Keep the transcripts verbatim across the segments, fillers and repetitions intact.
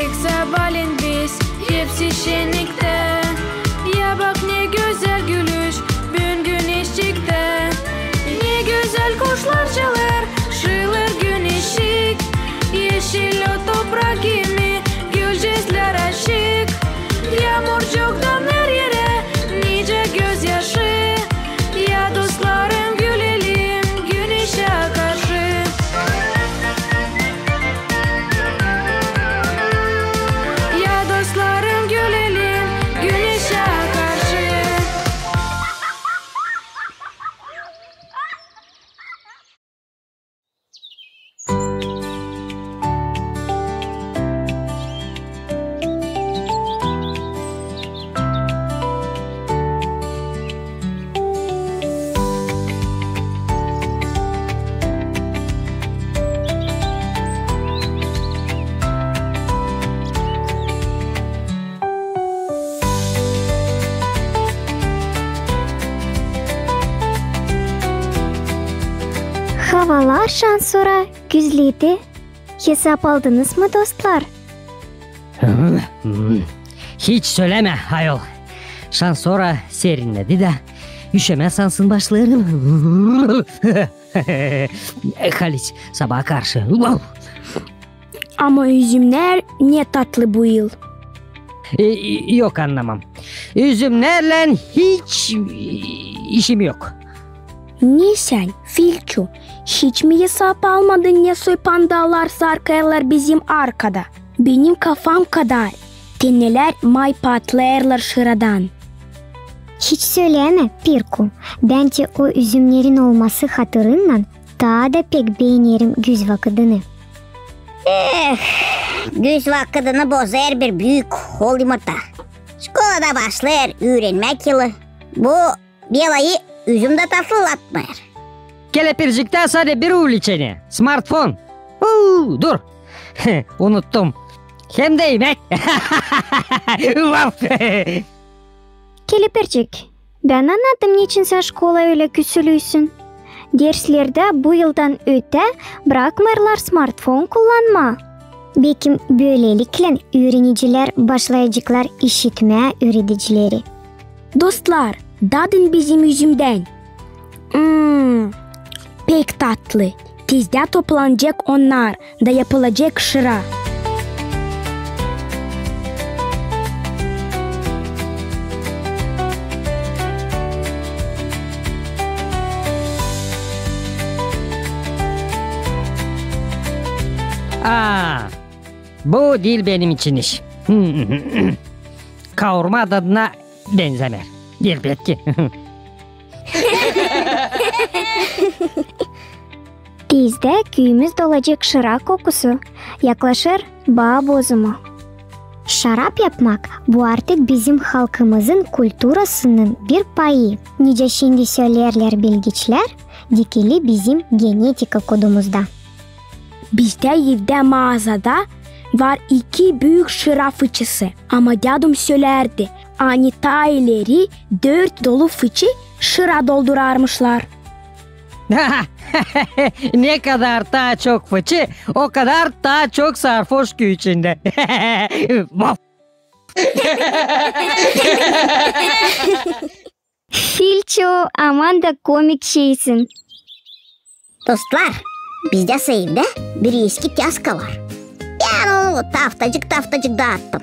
Pek sabaalän biz hepsi şenniktä. Ya bak, ne gözäl gülüş büün güneşçiktä. Ne gözäl kuşlar çalêr, şiilêr güneşçik. Eşil o toprak kimi, gülücüklär açık. Yaamurcuktan her erä nicä gözyaşı. Ya dostlarım, gülelim güneşä karşı. Ya dostlarım, gülelim güneşä karşı. Havalar şansora güzledi. Hesap aldınız mı, dostlar? Hiç sölämä, ayol. Şansora serinnedi da, üşämä sansın başlêêrım. Halis, sabaa karşı. Ama üzümnär ne tatlı bu yıl. E, yok, annamam. Üzümnärlän hiç, e, işim yok. Ne sän, Filçu, hiç mi hesap almadın, ne soy pandalar sarkêrlar bizim arkada? Benim kafam kadar tenelär may patlêêrlar şıradan. Hiç sölämä, Pirku. Bän dä o üzümnerin olması hatırınnan taa da pek beenerim güz vakıdını. Eh, güz vakıdını bozêr bir büük hol yımırta. Şkolada başlêêr üürenmäk yılı. Bu belayı üzüm dä tatlılatmêêr. Kelepirciktä sade bir uvlečeniye. Smartfon. Uu, dur. Unuttum. Hem dä imäk. Vaf! Kelepircik, bän annadım, neçin sän şkolaya ölä küsülüysün. Derslerdä bu yıldan ötää brakmêêrlar smartfon kullanmaa. Bekim, bölelikle üürenicilär başlayaceklar işitmää üüredicileri. Dostlar, dadın bizim üzümdän. Mm, pek tatlı. Tizdä toplanacek onnar da yapılacek şıra. Aa, bu diil benim için iş. Kaurma dadına benzämeer. Elbetki. Tizdä küüyümüz dolacek şıra kokusu, yaklaşêr baa bozumu. Şarap yapmak, bu artık bizim halkımızın kulturasının bir payı. Nicä şindi söleerlär bilgiçlär, dikili bizim genetika kodumuzda. Bizdä evdä maazada var iki büük şıra fıçısı. Ama dädum sölärdi, ani taa ileri dört dolu fıçı şıra doldurarmışlar. Ne kadar taa çok fıçı, o kadar taa çok sarhoş küüyü içindä. Vaf! Filço, aman da komik şeysin. Dostlar, bizdä evdä bir eski tyaska var. Bän onu taftacık-taftacık daattım.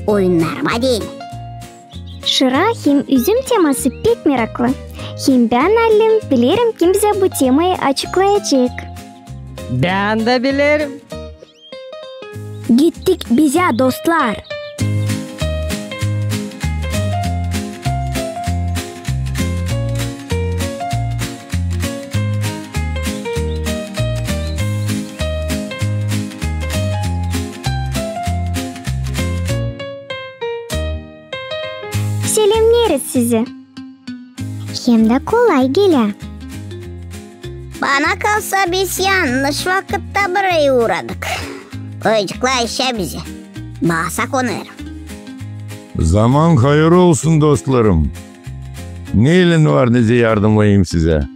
Oyunnarıma deyni. Şıra hem üzüm teması pek meraklı. Hem bän, Allim, bilerim, kim bizä bu temayı açıklayacek. Bän dä bilerim. Gittik bizä, dostlar. Selemneeriz sizi. Hem dä kolay gelä. Bana kalsa, biz yannış vakıtta burayı uuradık. Oyuncuklar işä bizi baasa konêr. Zaman hayır olsun, dostlarım. Neylän var nicä yardımlayım sizä?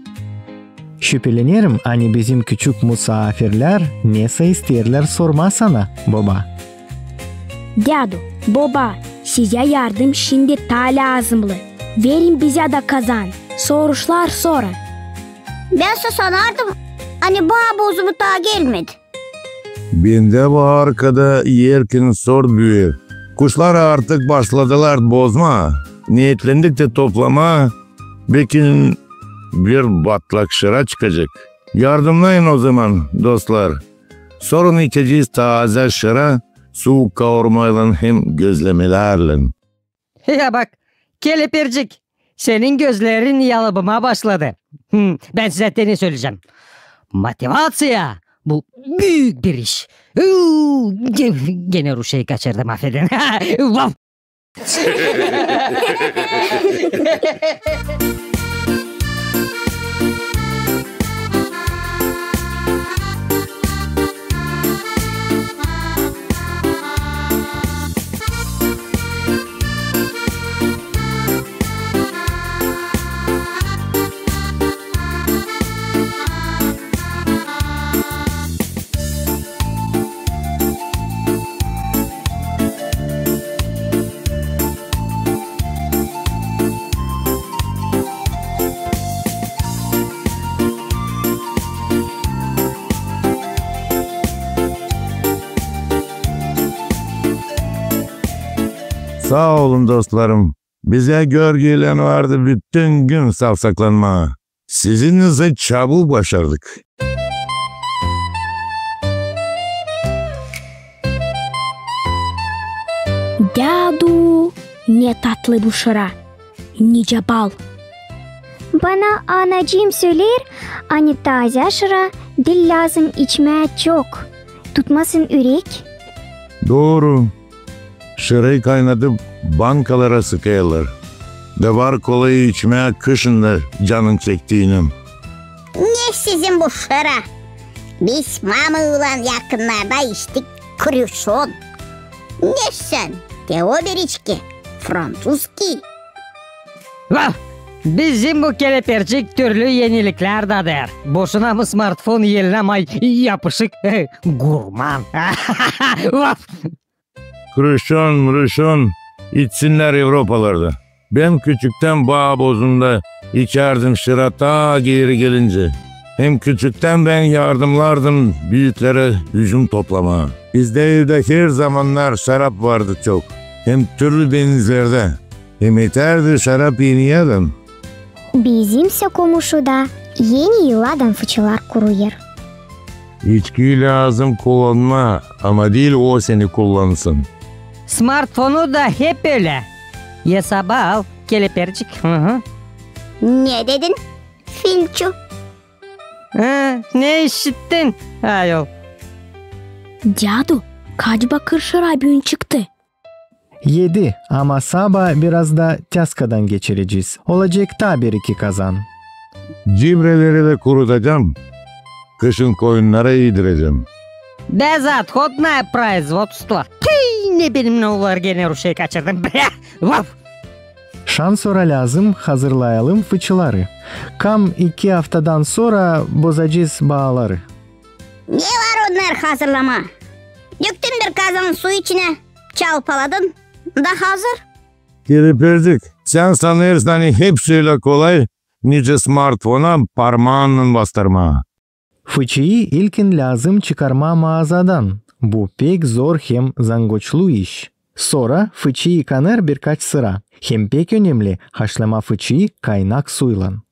Şüpelenerim, ani bizim küçük musaafirlär nesä isteerlär sormaa sana, boba. Dädu, boba, sizä yardım şindi taa lääzımnı. Verin bizä da kazan, soruşlar sora. Bän sä sanardım, ani baa bozumu taa gelmedi. Bendä bu arkada erkin sort büüyer. Kuşlar artık başladılar bozmaa. Neetlendik te toplamaa, bekim bir batlak şıra çıkacek. Yardımnayın ozaman, dostlar. Sorun içecez taazä şıra, suuk kaurmaylan hem gözlemelärlän. Ya bak, Kelepercik, senin gözlerin yalıbıma başladı. Hı, bän sizä te ne söleyecäm. Motivaţiya, bu büük bir iş. Uuu, ge-, genä ruşeyi kaçırdım, afedin. Vaf! Saa olun, dostlarım. Bizä görgüylän vardı bütün gün savsaklanmaa. Sizinnän sä çabuk başardık. Dädu, ne tatlı bu şıra, nicä bal. Bana anacıım söleer, ani taazä şıra diil lääzım içmää çok, tutmasın ürek. Dooru. Şırayı kaynadıp bankalara sıkêrlar. Da var kolayı içmää kışın da canın çektiinän. Ne sizin bu şıra? Biz mamamnan yakınnarda içtik kruşon. Ne sän, te o bir içki, franţuzki. Vah! Bizim bu Kelepercik türlü eniliklär dadêr. Boşuna mı smartfon elinä may yapışık, gurman. Vah! Kruşon, mruşon, içsinnär Evropalarda. Bän küçüktän baa bozunda içärdim şıra taa geeri gelincä. Hem küçüktän bän yardımnardım büüklerä üzüm toplamaa. Bizdä evdä her zamannar şarap vardı çok. Hem türlü benizlerdä. Hem etärdi şarap en ii adam. Bizim sä komuşuda eni yıllardan fıçılar kuruyêr. İçkiyi lääzım kullanmaa, ama diil o seni kullansın. Smartfonu da hep ölä. Esaba al, Kelepercik. Hı hı. Ne dedin, Filçu? Ha, ne işittin, ayol? Dädu, kaç bakır şıra büün çıktı? Edi, ama sabaa biraz da tyaskadan geçirecez. Olacek taa bir-iki kazan. Cibreleri dä kurudacam. Kışın koyunnara iidirecäm. Безотходное производство. Tüy, ne benimnän olar, genä ruşeyi kaçırdım. Brä, vaf! Şansora lääzım hazırlayalım fıçıları. Kam iki aftadan sora bozacez baaları. Ne var onnar hazırlamaa? Döktün bir kazan su içinä, çalpaladın, da hazır. Kelepercik, sän sanêrsın, ani hepsi ölä kolay, nicä smartfona parmaannan bastırmaa. Fıçıyı ilkin lääzım çıkarmaa maazadan. Bu pek zor hem zangoçlu iş. Sora fıçı yıkanêr birkaç sıra. Hem pek önemli, haşlamaa fıçıyı kaynak suylan.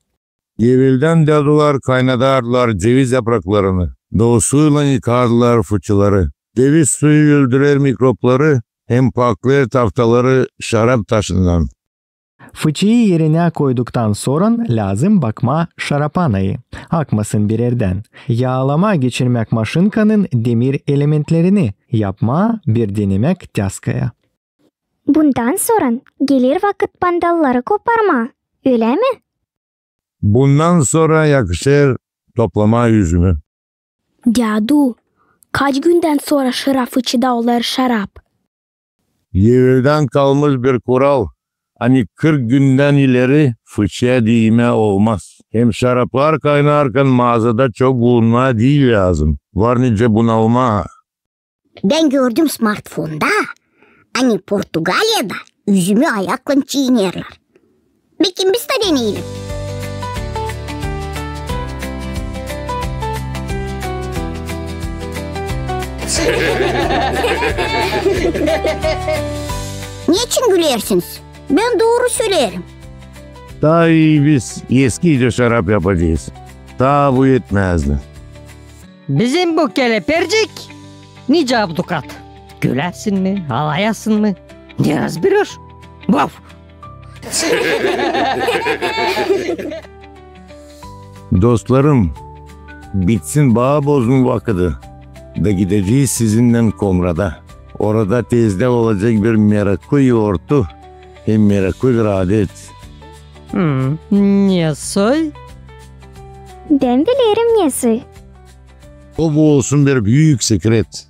Eveldän dädular kaynadardılar ceviz yapraklarını, da o suylan yıkardılar fıçıları. Ceviz suyu öldürer mikrobları hem paklêêr taftaları şarap taşından. Fıçıyı erinä koyduktan soran lääzım bakmaa şarapanayı, akmasın bir erdän. Yaalamaa geçirmäk maşinkanın demir elementlerini, yapmaa bir denemäk tyaskaya. Bundan soran geler vakıt bandalları koparmaa, ölä mi? Bundan sora yakışêr toplamaa üzümü. Dädu, kaç gündän sora şıra fıçıda olêr şarap? Eveldän kalmış bir kural, ani kırk gündän ileri fıçıya diimää olmaz. Hem şaraplar kaynarkan maazada çok bulunmaa diil lääzım. Var nicä bunalmaa. Bän gördüm smartfonda, ani Portugaliyada üzümü ayaklan çiinerlär. Bekim biz dä deneyelim. Neçin gülersiniz? Bän dooru söleerim. Taa ii biz eskice şarap yapacez. Taa bu etmäzdi. Bizim bu kelepercik nicä abdukat. Güläsin mi, alayasın mı? Ne razbirer? Vaf! Dostlarım, bitsin baa bozma vakıdı da gidecez sizinnän Komrada. Orada tezdä olacek bir meraklı yortu hem meraklı bir adet. Hmm, ne soy? Bän bilerim, ne soy. O bu olsun bir büük sekret.